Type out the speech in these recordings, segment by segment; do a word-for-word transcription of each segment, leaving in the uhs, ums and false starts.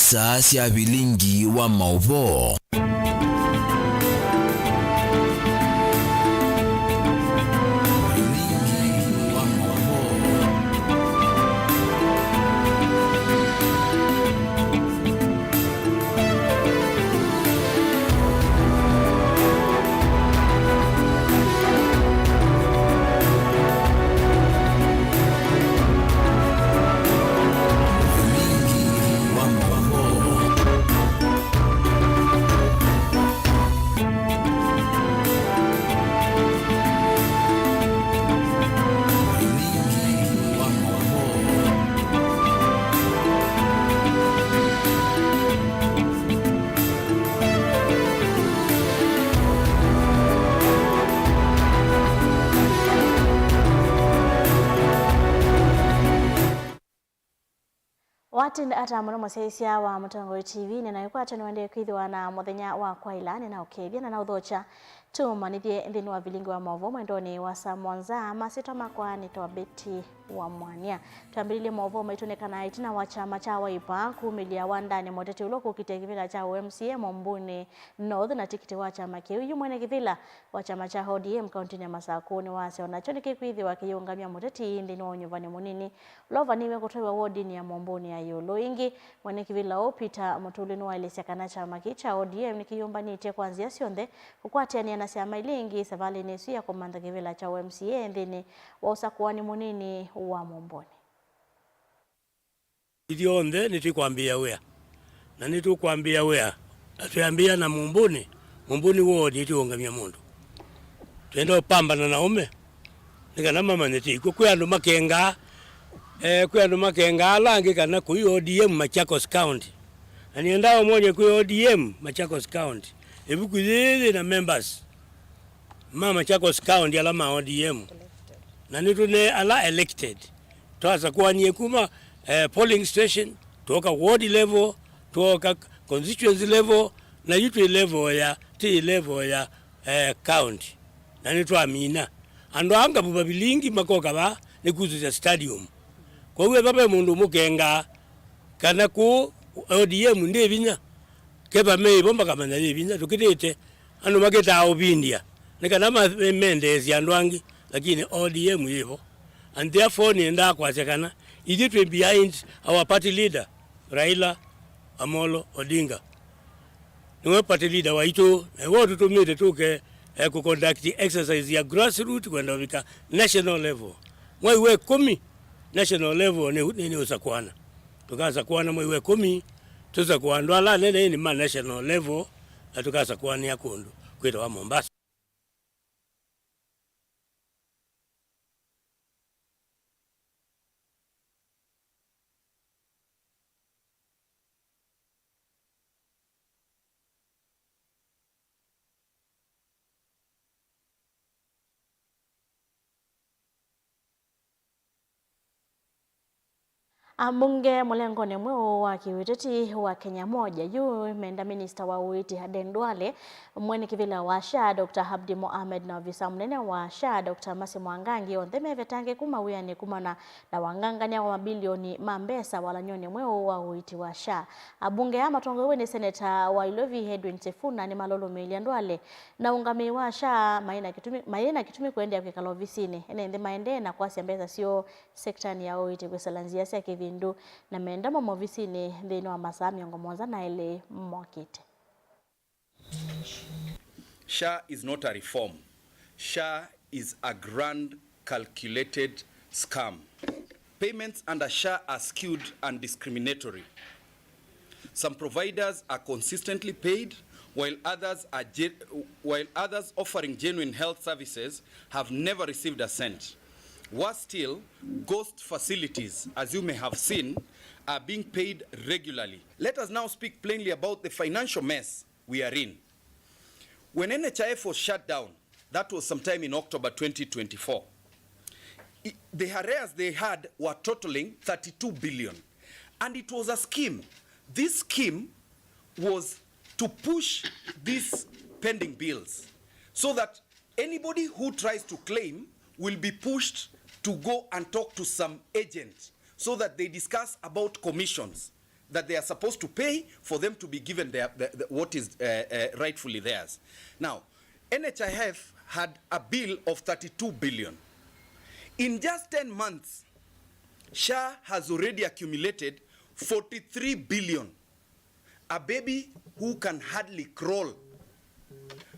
Saa sya vilingi wa maũvoo. Watinda ata mũno mũsyaĩĩsya wa Mũtongoi T V, nĩnaĩkwatyo nĩwendee kwĩthĩwa na mũthenya wa kwaĩla, nĩnaũkethya na naũthokya. Tũmanyĩthye nthĩnĩ wa vilingi wa maũvoo mwendonĩ wa saa mũonza. Masyĩtwa makwa nĩtawa Betty wa Mwania. Twambĩlĩlye maũvoo maitũ nĩ kana ĩtina wa kyama kya Wiper kumĩlya wandanĩ mũteti ũla ũkũkitĩa kĩvĩla kya U M C A Mũmbũnĩ North na tikiti wa kyama kĩu, yu mwene kĩvĩla wa kyama kya O D M kauntinĩ ya Masakũ nĩwasya o nakyo nĩkĩkwĩthĩwa kĩyĩũngamya mũteti nthĩnĩ wa ũnyuvani mũnini ũla ũvanĩĩwe kũtwaiwa wodinĩ ya Mũmbũnĩ ya ĩũlũ. Ĩngĩ, mwene kĩvĩla ũũ Peter Mũtũlĩ nĩwaelesya kana kyama kĩĩ kya O D M nĩkĩyũmbanĩtye kwa nzĩa syonthe kũkwatĩanĩa na syama ila ingĩ savalĩnĩ ĩsu ya kũmantha kĩvĩla kya U M C A nthĩnĩ wa ũsakũani mũnini wa Mũmbũnĩ. Ithyonthe nĩtwĩkwambĩĩa wĩa, na nĩtũkwambĩĩa wĩa, na twĩambĩĩa na Mũmbũnĩ. Mũmbũnĩ woo nĩtũũngamya mũndũ. Twenda ũpambana na ũme, nĩ kana mamanye tĩ kw'o. Kwĩ andũ makengaa, eh, kwĩ andũ makengaa ala angĩ kana kũi O D M Machakos County. Na nĩendaa ũmony'e kwĩ O D M Machakos County. Ĩvuku yĩĩ yĩ na members ma Machakos County ala ma O D M, na nĩtũne ala elected. Twasakũanie kuma, eh, polling station, twoka ward level, twoka constituency level, na yu twĩ level ya, twĩ level ya, eh, county. Na nĩtwamina. Andũ aa ngavu mavilingi makoka vaa nĩ kusũsya stadium. Kwoou ethwa ve mũndũ ũmũkengaa kana kũũ O D M ndĩ vinya, kethwa me ĩvo makamanya yĩ vinya. Tũkĩlĩte andũ makĩtaa ũvindya nĩ kana ma-, mendeesye andũ angĩ, lakini O D M yĩ vo. And therefore nĩendaa kwasya kana ithyĩ twĩ behind our party leader, Raila Amolo Odinga. Nĩwe party leader waitũ, na nĩwe ũtũtũmĩte tũke, eh, kũconduct exercise ya grassroot kwenda ũvika national level. Mwai wa ĩkũmi, national level nĩ, nĩ, nĩ ũsakũana. Tũkasakũana mwai wa ĩkũmi, tũsakũa andũ ala anene nĩ ma national level, na tũkasakũanĩa kũndũ kwĩtawa Mombasa. Ambunge mũlengonĩ mweũ wa kĩũteti wa Kenya Moja yu menda minista wa ũiiti Aden Duale, mwene kĩvĩla wa SHA Doctor Abdi Mohamed na ovisa mũnene wa SHA Doctor Mercy Mwangangi onthe mevetangĩku mawĩanĩ kumana na wangangany'a wa mabilioni ma mbesa walany'onĩ mweũ wa ũiiti wa SHA. Ambunge aa matongoew'e nĩ seneta wa Ilovi Edwin Sifuna nĩmalũlũmĩĩlya Duale na ũngamĩi wa SHA maĩ na kĩtumi, mayĩ na kĩtumi kũendeea kwĩkala ovisinĩ. Ene nthĩ maendee na kwasya mbesa syoo sektanĩ ya ũiiti kwĩsĩla nzĩa sya kĩvindu, na menda maume ovisinĩ nthĩnĩ wa masaa mĩongo mũonza na elĩ mokĩte. SHA is not a reform. SHA is a grand calculated scam. Payments under SHA are skewed and discriminatory. Some providers are consistently paid, while others are ge-, while others offering genuine health services have never received a cent. Worse still, ghost facilities, as you may have seen, are being paid regularly. Let us now speak plainly about the financial mess we are in. When N H I F was shut down, that was sometime in October twenty twenty-four, i-, the arrears they had were totaling thirty-two billion. And it was a scheme. This scheme was to push these pending bills so that anybody who tries to claim will be pushed to go and talk to some agent so that they discuss about commissions. that they are supposed to pay for them to be given their, the, the, what is, uh, uh, rightfully theirs. Now, N H I F had a bill of thirty-two billion. In just ten months, SHA has already accumulated forty-three billion. A baby who can hardly crawl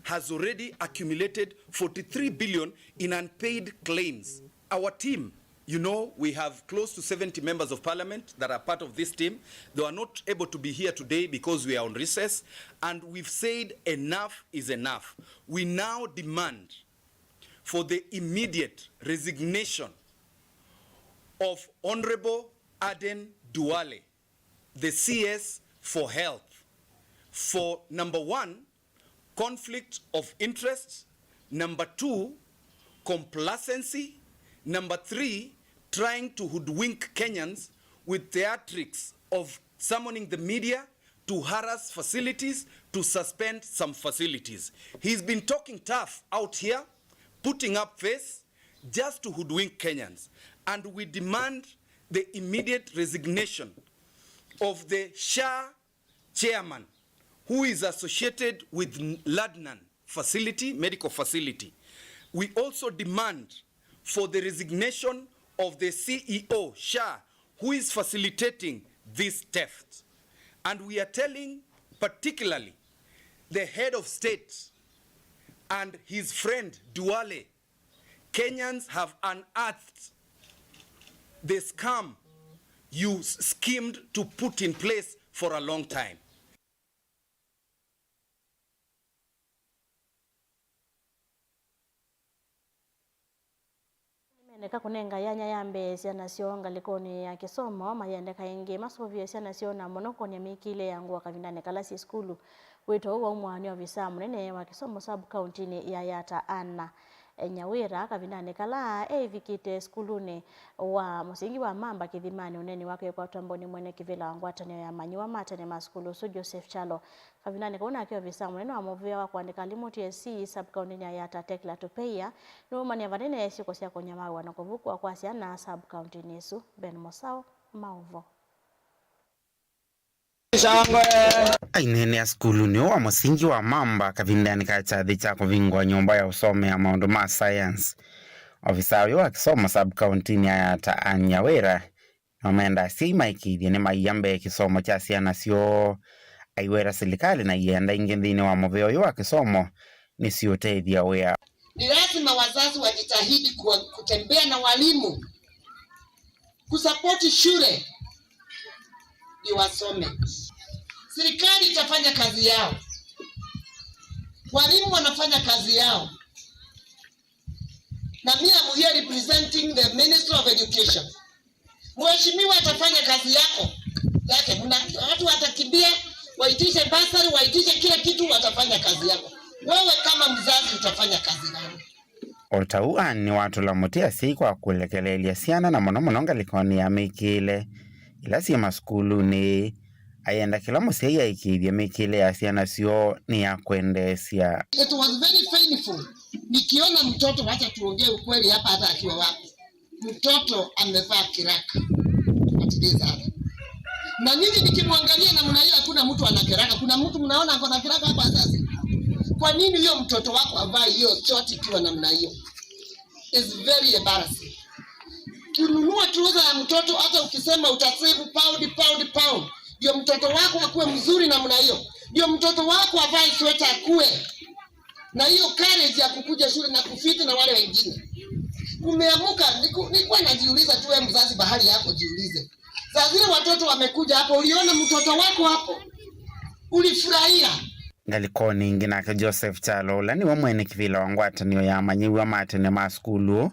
has already accumulated forty-three billion in unpaid claims. Our team, you know, we have close to seventy members of parliament that are part of this team. They are not able to be here today because we are on recess, and we've said enough is enough. We now demand for the immediate resignation of Honorable Aden Duale, the C S for health, for, number one, conflict of interest, number two, complacency, number three, trying to hoodwink Kenyans with theatrics of summoning the media to harass facilities, to suspend some facilities. He's been talking tough out here, putting up face just to hoodwink Kenyans. And we demand the immediate resignation of the SHA chairman who is associated with Ladnan facility, medical facility. We also demand for the resignation of the C E O, SHA, who is facilitating this theft. And we are telling particularly the head of state and his friend Duale, Kenyans have unearthed the scam you s-, schemed to put in place for a long time. Nĩmeneka kũnenga yanya ya mbee syana syoo ngalĩkonĩ ya kĩsomo, mayendeka ĩngĩ masũvĩe syana syoo na mũno kũnĩa mĩkĩĩle ya ngũa kavindanĩ kala syĩ sukulu. Wĩto ũũ waumwa nĩ ovisaa mũnene wa kĩsomo sub-kauntinĩ ya Yatta Anna Nyawĩra kavindanĩ kala eĩvikĩte sukulunĩ wa mũsingi wa Mamba Kĩthimanĩ ũneeni wake wĩkwatwa mbau nĩ mwene kĩvĩla wa ngwatanĩo ya amanyĩw'a ma tene ma sukulu ũsu Joseph Kyalo. Kavindanĩ kau nake ovisaa mũnene wa mũvĩa wa kũandĩka alimũ T S C sub-kauntinĩ ya Yatta Tekla Tupeia nĩwaumany'a vanene syĩko sya kũnyamaaw'a na kũvukũwa kwa syana sub-kauntinĩ ĩsu. Ben Mũsaũ, Maũvo. Aineenea sukulunĩ ũũ wa mũsingi wa Mamba kavindanĩ ka kyathĩ kya kũvingũa nyũmba ya ũsomea maũndũ ma science, ovisaa ũyũ wa kĩsomo sub-kauntinĩ ya Yatta Ann Nyawĩra nĩwamenda asyai maĩkĩĩthye nĩmaia mbee kĩsomo kya syana syoo. Aiweta silikalĩ na ienda ingĩ nthĩnĩ wa mũvĩa ũyũ wa kĩsomo nĩsiũtethya wĩa. Ni lazima wazazi wajitahidi kuwa-, kutembea na walimu, kusapoti shule ndio wasome. Serikali itafanya kazi yao, walimu wanafanya kazi yao, na mimi I'm here representing the Ministry of Education. Mheshimiwa atafanya kazi yako yake. Mna, watu watakimbia, waitishe bursary, waitishe kila kitu, watafanya kazi yako. Wewe kama mzazi utafanya kazi gani? O ta ũu, Ann nĩwatũla mũtĩ asyai kwa kũlekeleelya syana, na mũno mũno ngalĩkonĩ ya mĩkĩĩle ila syĩ masukulunĩ. Ayenda kĩla mũsyai aĩkĩĩthye mĩkĩĩle ya syana syoo nĩ ya kwendeesya. It was very painful nikiona mtoto, wacha tuongee ukweli hapa, hata akiwa wapi, mtoto amevaa kiraka. Ati this hapa. Na nyinyi nikimwangalia namna hiyo, hakuna mtu ana kiraka. Kuna mtu mnaona ako na kiraka hapa sasa? Kwa nini hiyo mtoto wako avae hiyo short ikiwa namna hiyo? It's very embarrassing. Kinunua trouser ya mtoto, hata ukisema utasave pound, pound, pound, ndio mtoto wako akuwe mzuri namna hiyo, ndio mtoto wako avae sweta akuwe na hiyo courage ya kukuja shule na kufiti na wale wengine. Kumeamuka, niku-, nilikuwa najiuliza tu, wewe mzazi, bahali yako jiulize. Saa zile watoto wamekuja hapo, uliona mtoto wako hapo, ulifurahia? Ngalĩkonĩ ĩngĩ, nake Joseph Kyalo, ũla nĩwe mwene kĩvĩla wa ngwatanĩo ya amanyĩw'a ma tene ma sukulu,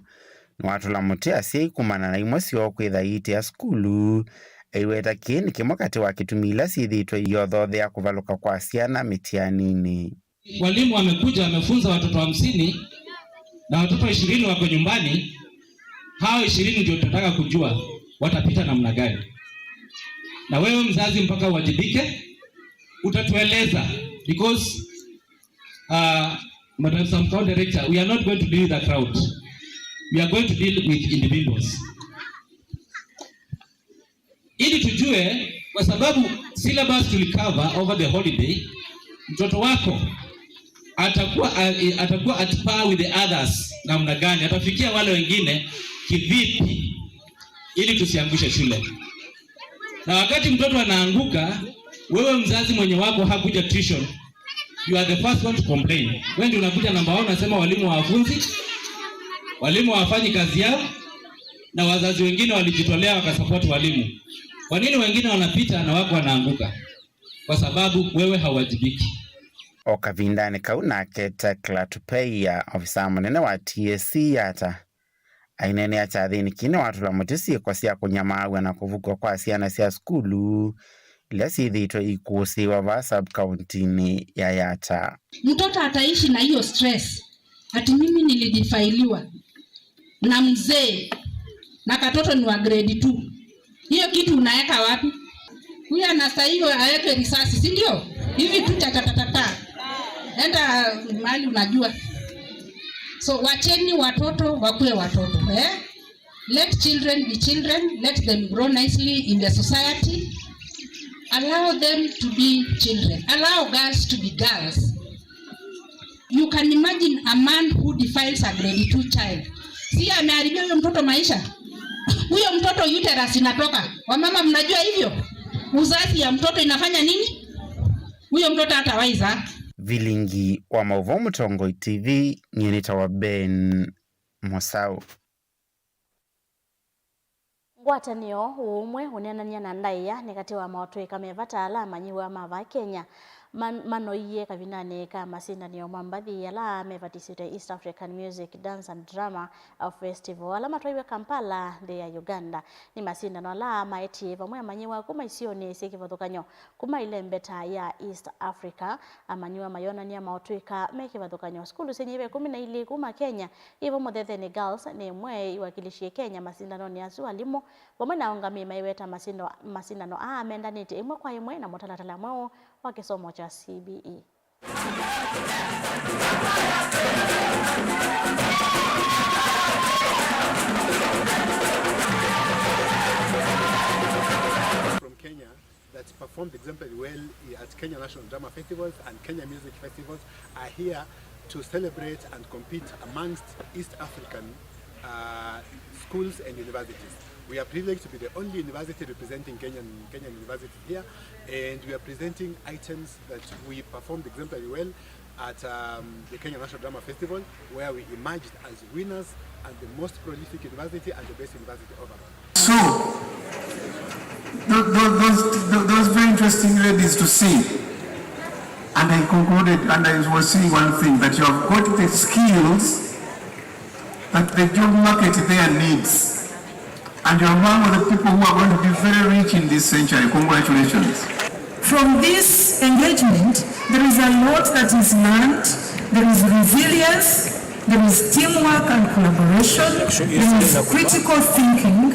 nĩwatũla mũtĩ asyai kumana na imwe syoo kwĩtha iitĩa sukulu. Aiweta kĩĩ nĩ kĩmwe katĩ wa kĩtumi ila syĩthĩĩtwe iiothothea kũvalũka kwa syana mĩtianinĩ. Walimu wamekuja, wamefunza watoto hamsini na watoto ishirini wako nyumbani. Hao ishirini ndio tunataka kujua watapita namna gani. Na wewe mzazi, mpaka uwajibike, utatueleza, because, uh, Madam Sub-County Director, we are not going to deal with a crowd. We are going to deal with individuals. Ili tujue Kwa sababu syllabus tulicover over the holiday, mtoto wako atakuwa, a-, atakuwa at par with the others namna gani? Atafikia wale wengine kivipi ili tusiangushe shule? Na wakati mtoto anaanguka, wewe mzazi mwenye wako hakuja tuition, you are the first one to complain. Wewe ndio unakuja namba one, unasema walimu hawafunzi, walimu hawafanyi kazi yao, na wazazi wengine walijitolea wakasupport walimu. Kwa nini wengine wanapita na wako wanaanguka? Kwa sababu wewe hauwajibiki. O kavindanĩ kau nake Tekla Tupeia, ofisa mũnene wa T S C Yatta, aineenea kyathĩnĩ kĩĩ nĩwatũla mũtĩ syĩko sya kũnyamaaw'a na kũvukw'a kwa syana sya sukulu ila syĩthĩĩtwe ikũsĩĩwa vaa sub-kauntinĩ ya Yatta. Mtoto ataishi na hiyo stress ati mimi nilidifailiwa na mzee na katoto ni wa grade two. Hiyo kitu unaweka wapi? Huyu anastahili aweke risasi, si ndio? Hivi tu cha cha cha cha cha. Enda mahali unajua. So wacheni watoto wakuwe watoto, eh? Let children be children, let them grow nicely in the society. Allow them to be children. Allow girls to be girls. You can imagine a man who defiles a grade two child. Si ameharibia huyo mtoto maisha? Huyo mtoto uterus inatoka. Wamama mnajua hivyo? Uzazi ya mtoto inafanya nini? Huyo mtoto hatawahi zaa. Vilingi wa maũvoo Mũtongoi T V, nyie nĩtawa Ben Mosau. Ngwatanĩo, ũũmwe, ũneenany'a na ndaĩa nĩ katĩ wa maũtũĩka me vata ala amanyĩw'a ma vaa Kenya man-, manoie kavindanĩ ka masindanĩo ma mbathi ala mevatisĩtwe East African Music, Dance and Drama Festival ala matwaiwe Kampala, nthĩ ya Uganda. Nĩ masindano ala maetie vamwe amanyĩw'a kuma isionĩ syĩ kĩvathũkany'o kuma ilembeta ya East Africa. Amanyĩw'a mayonany'a maũtũĩka me kĩvathũkany'o. Sukulu syĩ nyĩva ĩkũmi na ilĩ kuma Kenya yĩ vo Mũthethenĩ Girls nĩ ĩmwe ĩwakilishie Kenya masindanonĩ asu. Alimũ vamwe na aũngamĩi maiweta masindo-, masindano aa mendanĩtye ĩmwe kwa ĩmwe na mũtalatala mweũ wa kĩsomo kya C B E. From Kenya that performed exemplary well at Kenya National Drama Festivals and Kenya Music Festivals are here to celebrate and compete amongst East African, uh, schools and universities. We are privileged to be the only university representing Kenyan, Kenyan universities here, and we are presenting items that we performed exemplary well at, um, the Kenya National Drama Festival, where we emerged as winners and the most prolific university and the best university overall. So, tho-, tho-, those, tho-, those very interesting ladies to see. And I concluded, and I was saying one thing, that you have got the skills that the job market there needs. And you're among the people who are going to be very rich in this century. Congratulations. From this engagement, there is a lot that is learned. There is resilience, there is teamwork and collaboration, there is critical thinking,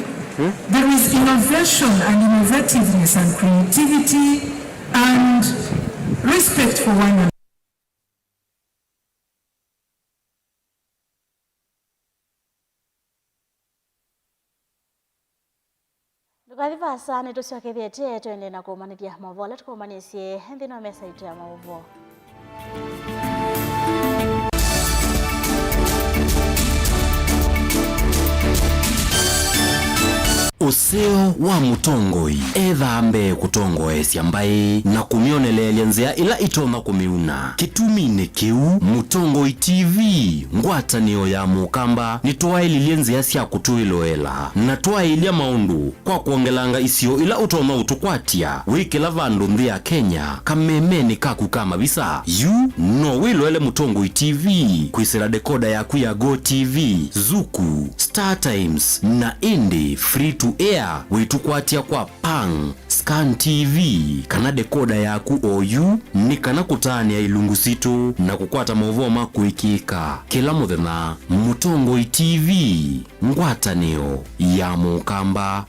there is innovation and innovativeness and creativity, and respect for one another. Ndũkathi vaasa, nĩtũsyokethĩtye tũendee na kũmanyĩthya maũvoo ala tũkũmanyĩsye nthĩnĩ wa mesa itũ ya maũvoo. Ũseo wa mũtongoi ethaa mbee kũtongoesya mbaĩ na kũmyoneleelya nzĩa ila itonya kũmĩuna. Kĩtuminĩ kĩu, Mũtongoi T V, ngwatanĩo ya Mũkamba, nĩtwaĩlilye nzĩa sya kũtwĩloela na twaĩlya maũndũ kwa kwongelanga isio ila ũtonya ũtũkwatya wĩ kĩla vandũ nthĩ ya Kenya, kamemenĩ kaku ka mavisa. Yu no wĩloele Mũtongoi T V kwĩsĩla dekoda yaku ya Go T V, Zuku, Star Times, na ĩndĩ free to air wĩtũkwatya kwa Pang, Scan T V, kana dekoda yaku oyu, nĩ kana kũtaanĩa ilungu sitũ na kũkwata maũvoo ma kũĩkĩĩka kĩla mũthenya. Mũtongoi T V, ngwatanĩo ya Mũkamba.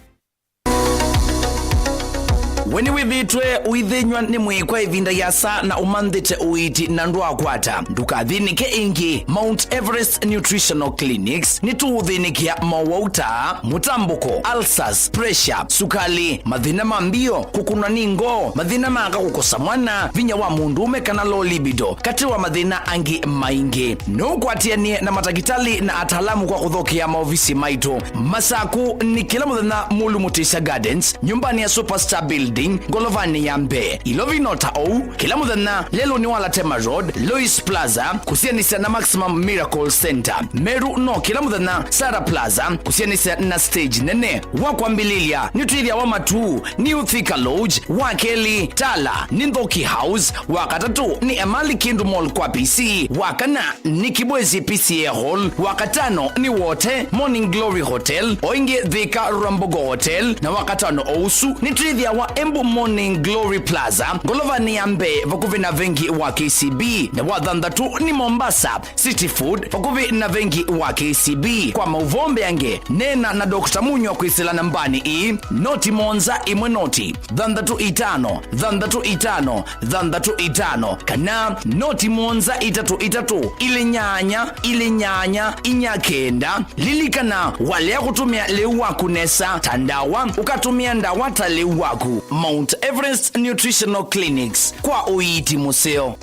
We nĩwĩthĩĩtwe ũithĩnyw'a nĩ mwĩĩ kwa ĩvinda yĩasa na ũmanthĩte ũiiti na ndwakwata? Ndũkathĩnĩke ĩngĩ. Mount Everest Nutritional Clinics nĩtũũthĩnĩkĩa mowau ta mũtambũko, ulcers, pressure, sukali, mathĩna ma mbio, kũkũnwa nĩ ngoo, mathĩna ma aka kũkosa mwana, vinya wa mũndũũme kana low libido, katĩ wa mathĩna angĩ maingĩ. No ũkwatĩanĩe na matakĩtalĩ na ataalamu kwa kũthokea maovisi maitũ. Masaku nĩ kĩla mũthenya Mulu Mutisya Gardens, nyũmbanĩ ya Superstar Building, ngolovanĩ ya mbee. Ilovi no ta ũu, kĩla mũthenya lelũnĩ wa Latema Road, Lois Plaza, kũsianĩsya na Maximum Miracle Center. Meru no kĩla mũthenya Sara Plaza, kũsianĩsya na stage nene. Wa kwambĩlĩlya nĩtwĩthĩawa Matuu, New Thika Lodge, wa kelĩ Tala nĩ Nthoki House, wa katatũ nĩ Emali Kindu Mall kwa P C, wa kana nĩ Kibwezi P C A Hall, wa katano nĩ Wote Morning Glory Hotel, o ĩngĩ Thika Rambogo Hotel, na wa katano o ũsu nĩtwĩthĩawa Embu Morning Glory Plaza, ngolovanĩ ya mbee vakuvĩ na vengi wa K C B, na wa thanthatũ nĩ Mombasa City Food, vakuvĩ na vengi wa K C B. Kwa maũvoo mbeange, neena na Doctor Munywa kwĩsĩla nambanĩ ĩĩ, noti mũonza ĩmwe noti, thanthatũ itano, thanthatũ itano, thanthatũ itano, kana noti mũonza itatũ itatũ, ilĩ nyanya, ilĩ nyanya, inya kenda. Lilikana, walea kũtũmĩa lĩu waku nesa ta ndawa, ũkatũmĩa ndawa ta lĩu waku. Mount Everest Nutritional Clinics, kwa ũiiti mũseo.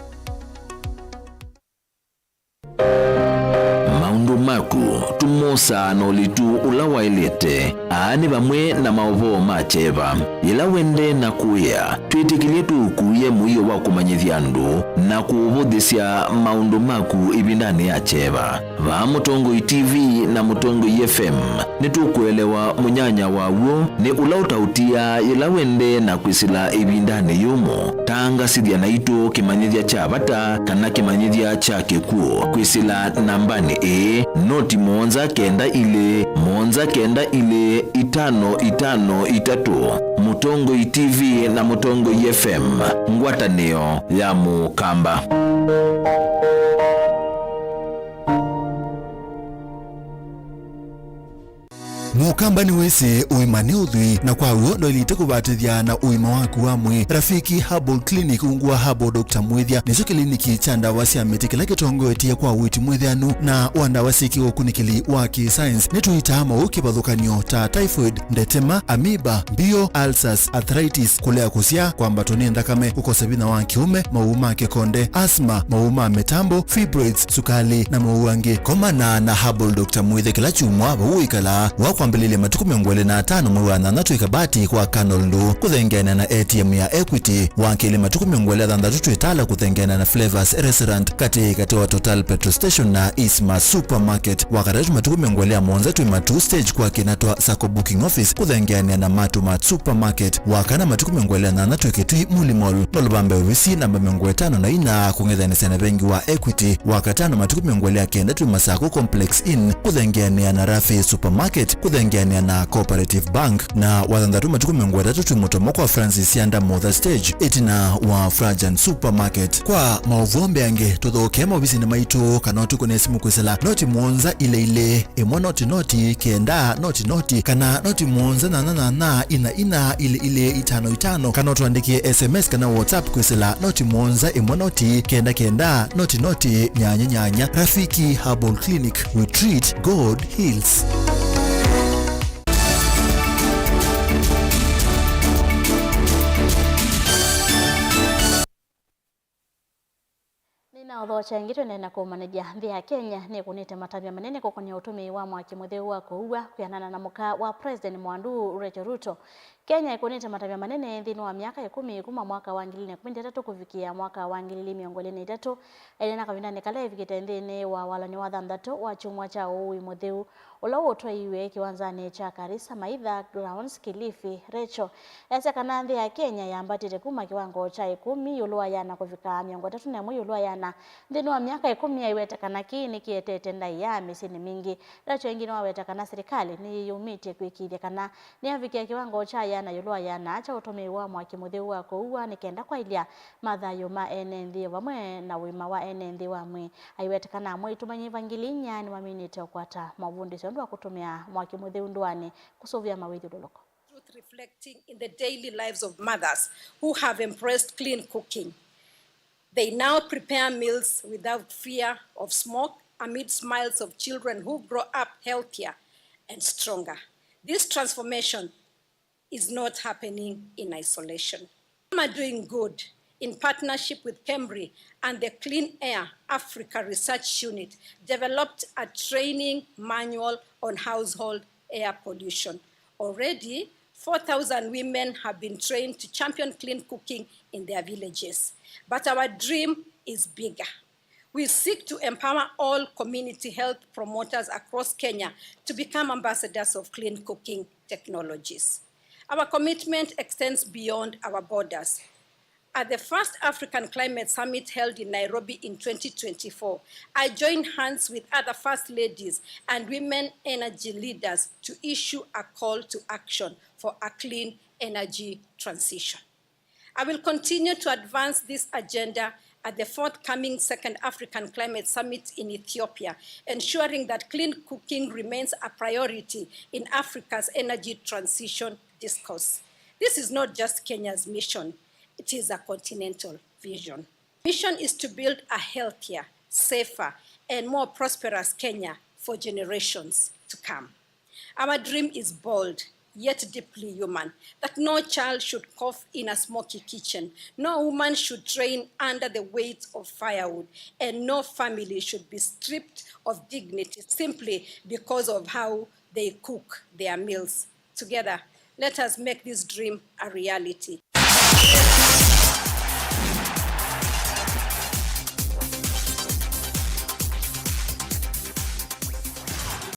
Maũndũ maku tũmosaa na ũlitu ũla waĩlĩte. Aa nĩ vamwe na maũvoo ma kyeva. Yĩla wendee na kũĩa, twĩtĩkĩlye tũũkuĩe mũio wa kũmanyĩthya andũ na kũũvũthĩsya maũndũ maku ĩvindanĩ ya kyeva. Vaa Mũtongoi T V na Mũtongoi F M, nĩtũkũelewa mũnyanya wa w'o nĩ ũla ũtaũtiaa yĩla wendee na kwĩsĩla ĩvindanĩ yũmũ. Tangasĩthya naitũ kĩmanyĩthya kya vata kana kĩmanyĩthya kya kĩkw'ũ kwĩsĩla nambanĩ ĩĩ, noti mũonza kenda ilĩ, mũonza kenda ilĩ, itano itano itatũ. Mũtongoi T V na Mũtongoi F M, ngwatanĩo ya Mũkamba. Mũkamba nĩwĩsĩ ũima nĩ ũthwii, na kwa w'o ndwaĩlĩte kũvatĩthya na ũima waku wa mwĩĩ. Rafiki Herbal Clinic, ungu wa Herbal Doctor Mwĩthya, nĩkyo kĩliniki kya ndawa sya mĩtĩ kĩla kĩtongoetye kwa ũiiti mwĩthĩanu na wa ndawa syĩ kĩũkunĩkĩli wa kĩ-science. Nĩtũitaa maũũ kĩvathũkany'o ta typhoid, ndetema, amoeba, mbio, ulcers, arthritis, kũlea kũsyaa, kwambatwa nĩ nthakame, kũkosa vinya wa kĩũme, maũũ ma kĩkonde, asthma, maũũ ma mĩtambo, fibroids, sukali, na maũũ angĩ. Komana na Herbal Doctor Mwĩthya kĩla kyumwa vau ũikalaa, wa kwambĩlĩlya matukũ mĩongo ĩlĩ na atano mwei wa thanthatũ ĩkabati kwa Colonel Ndũ, kũthengeanĩa na A T M ya Equity, wa kelĩ matukũ mĩongo ĩlĩ na thanthatũ twĩ Tala kũthengeanĩa na Flavors Restaurant, katĩ katĩ wa Total Petrol Station na Isma Supermarket, wa katatũ matukũ mĩongo ĩlĩ na mũonza twĩ Matuu Stage kwa kĩna twa Sacco Booking Office kũthengeanĩa na Matu Mart Supermarket, wa kana matukũ mĩongo ĩlĩ na thanthatũ twĩ Kitui Muli Mall, no lũvambe ovisi namba mĩongo ĩtano na ina kũng'ethanĩsya na vengi wa Equity, wa katano matukũ mĩongo ĩlĩ na kenda twĩ Masako Complex Inn kũthengeanĩa na Rafi Supermarket kũthengeanĩa na Cooperative Bank, na wa thanthatũ matukũ mĩongo ĩtatũ twĩ Mũtomo kwa Francis Sianda Motha Stage ĩtina wa Frajan Supermarket. Kwa maũvoo mbeange, tũthokee maovisinĩ maitũ kana ũtũkũne simũ kwĩsĩla noti mũonza ilĩ ilĩ, ĩmwe noti noti, kenda noti noti, kana noti mũonza nyanya nyanya, ina ina, ilĩ ilĩ, itano itano, kana ũtũandĩkĩe S M S kana WhatsApp kwĩsĩla noti mũonza ĩmwe noti, kenda kenda, noti noti, nyanya nyanya. Rafiki Herbal Clinic, we treat, God heals. Nĩnaũthokya ĩngĩ, tũendee na kũmanyĩthya. Nthĩ ya Kenya nĩkũnĩte matavya manene kũkonĩa ũtũmĩi wa mwaki mũtheu wa kũua, kwĩanana na mũka wa President Mwandu Rachel Ruto. Kenya ĩkũnĩte matavya manene nthĩnĩ wa myaka ĩkũmi kuma mwaka wa ngili ilĩ na ĩkũmi na itatũ kũvikĩa mwaka wa ngili ilĩ mĩongo ĩlĩ na itatũ. Ene na kavindanĩ kala ĩvikĩte nthĩnĩ wa walany'o wa thanthatũ wa kyumwa kya ũui mũtheu, ũla ũtwaiwe kĩwanzanĩ kya Karisa Maitha Grounds, Kilifi. Rachel easya kana nthĩ ya Kenya yambatĩte kuma kĩwango kya ĩkũmi ĩũlũ wa ĩana kũvika mĩongo ĩtatũ na ĩmwe ĩũlũ wa ĩana nthĩnĩ wa myaka ĩkũmi. Aiweta kana kĩĩ nĩkĩetete ndaĩa mĩsyĩnĩ mingĩ. Rachel ĩngĩ nĩwaweta kana silikalĩ nĩyĩyumĩtye kwĩkĩĩthya kana nĩyavikĩa kĩwango kya ĩana ĩũlũ wa ĩana kya ũtũmĩi wa mwaki mũtheu wa kũua nĩ kenda kwaĩlya mathayũ ma ene nthĩ vamwe na ũima wa ene nthĩ wa mwĩĩ. Aiweta kana amwe itũmanyĩva ngili inya nĩmaminĩte ũkwata mavundĩsyo ũndũ wa kũtũmĩa mwaki mũtheu ndũanĩ kũsũvĩa mawĩthyũlũlũko. reflecting in the daily lives of mothers who have embraced clean cooking. They now prepare meals without fear of smoke amid smiles of children who grow up healthier and stronger. This transformation is not happening in isolation. Mama Doing Good, in partnership with KEMRI and the Clean Air Africa Research Unit, developed a training manual on household air pollution. Already, four thousand women have been trained to champion clean cooking in their villages. But our dream is bigger. We seek to empower all community health promoters across Kenya to become ambassadors of clean cooking technologies. Our commitment extends beyond our borders. At the first African Climate Summit held in Nairobi in twenty twenty-four, I joined hands with other First Ladies and women energy leaders to issue a call to action for a clean energy transition. I will continue to advance this agenda at the forthcoming Second African Climate Summit in Ethiopia, ensuring that clean cooking remains a priority in Africa's energy transition discourse. This is not just Kenya's mission, it is a continental vision. Mission is to build a healthier, safer, and more prosperous Kenya for generations to come. Our dream is bold, yet deeply human, that no child should cough in a smoky kitchen, no woman should train under the weight of firewood, and no family should be stripped of dignity simply because of how they cook their meals. Together, let us make this dream a reality.